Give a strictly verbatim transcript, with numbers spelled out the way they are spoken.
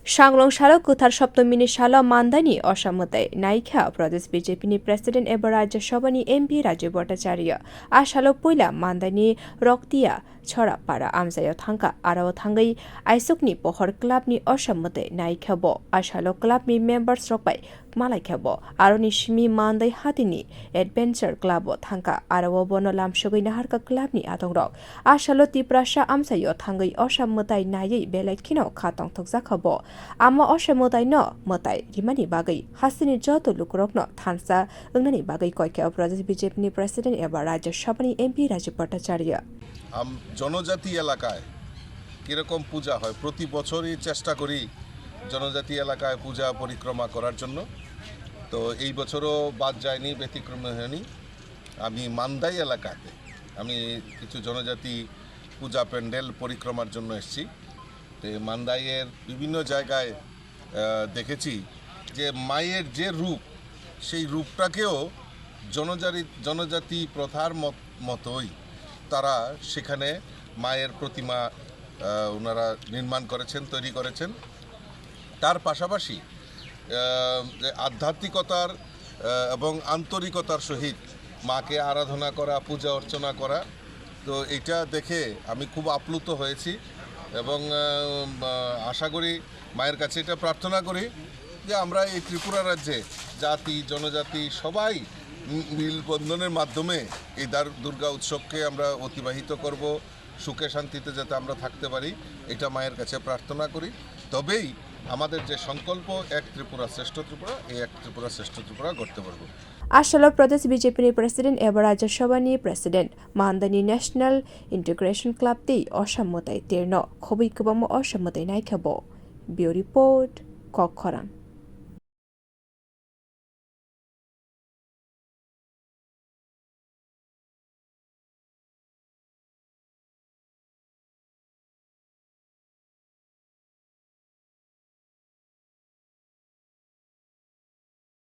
Sanglong salo kwthar Saptomini salo Mandaini Osa mwtai naikha Pradesh B J P ni President eba Rajya Sabha ni M P Rajiv Bhattacharya. A salo puila Mandaini Roktiya Chora para amchaio thangkha, aro thangwi aisukni pohor club ni Osa mwtai naikha bo. A salo club ni members rok bai malaikha bo. Aroni simi Mandai hatini Adventure Club o thangkha, aro bono lamsogwi naharkha club ni adongrok. A salo Tiprasa amchaio thangwi Osa mwtai naiwi belai kheno kha tongthokjakha bo. Amo Osa mwtaino mwtai rimani bagwi hasteni joto lukurokno thansa wngnani bagwi koikha Pradesh B J P ni President eba Rajya Sabha ni M P Rajiv Bhattacharya. আম-, জনজাতি এলাকায় কীরকম পূজা হয়, প্রতি বছরই চেষ্টা করি জনজাতি এলাকায় পূজা পরিক্রমা করার জন্য। তো এই বছরও বাদ যায়নি, ব্যতিক্রম হয়নি। আমি মান্দাই এলাকাতে আমি কিছু জনজাতি পূজা প্যান্ডেল পরিক্রমার জন্য এসেছি। তো এই মান্দাইয়ের বিভিন্ন জায়গায়, আহ, দেখেছি যে মায়ের যে রূপ, সেই রূপটাকেও জনজাতি, জনজাতি প্রথার মত-, মতোই তারা সেখানে মায়ের প্রতিমা, আহ, ওনারা নির্মাণ করেছেন, তৈরি করেছেন। তার পাশাপাশি, আহ, যে আধ্যাত্মিকতার, আহ, এবং আন্তরিকতার সহিত মাকে আরাধনা করা, পূজা অর্চনা করা, তো এটা দেখে আমি খুব আপ্লুত হয়েছি এবং, আহ, আহ, আশা করি মায়ের কাছে এটা প্রার্থনা করি যে আমরা এই ত্রিপুরা রাজ্যে জাতি, জনজাতি সবাই মি-, মিলবন্ধনের মাধ্যমে এই দার-, দুর্গা উৎসবকে আমরা অতিবাহিত করব, সুখে শান্তিতে যাতে আমরা থাকতে পারি, এটা মায়ের কাছে প্রার্থনা করি। তবেই আমাদের যে সংকল্প এক ত্রিপুরা শ্রেষ্ঠ ত্রিপুরা, এই এক ত্রিপুরা শ্রেষ্ঠ ত্রিপুরা গড়তে পারব। A salo Pradesh B J P ni President eba Rajya Sabha ni President Mandani National Integration Club tei Osa mwtai terno khobwi kwbangma Osa mwtai naikha bo. Bureau Report, Kokkhorang.